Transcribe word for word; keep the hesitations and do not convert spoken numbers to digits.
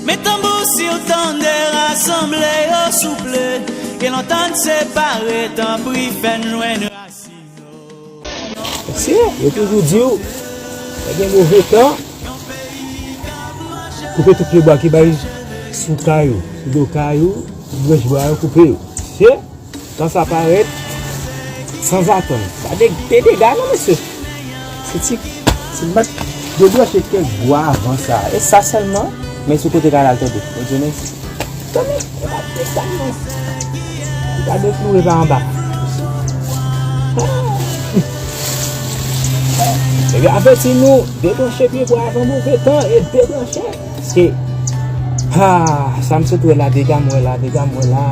Met tanbou si w tande, rasanble yo souple. Gen lontan n separe, tanpri fè n jwenn rasin. Mesye, yo toujou di w, lè gen move tan, koupe tout pye bwa ki bay sou kay ou, sou do kay ou, tout branch bwa yo koupe yo. Mesye, tan sa parèt, sanzatann. Pa de, de dega non, mesye. Se ti, ti met debranche kèk bwa avan sa. E sa sèlman, men sou kote kay la l tonbe. Bondye mèsi. Tonbe, e pa de dega non. Li pa defloure pa anba. Ebyen, avèti nou, debranche pye bwa avan move tan e debranche. Paske, ha, sa m sot wè la, dega m wè la, dega m wè la.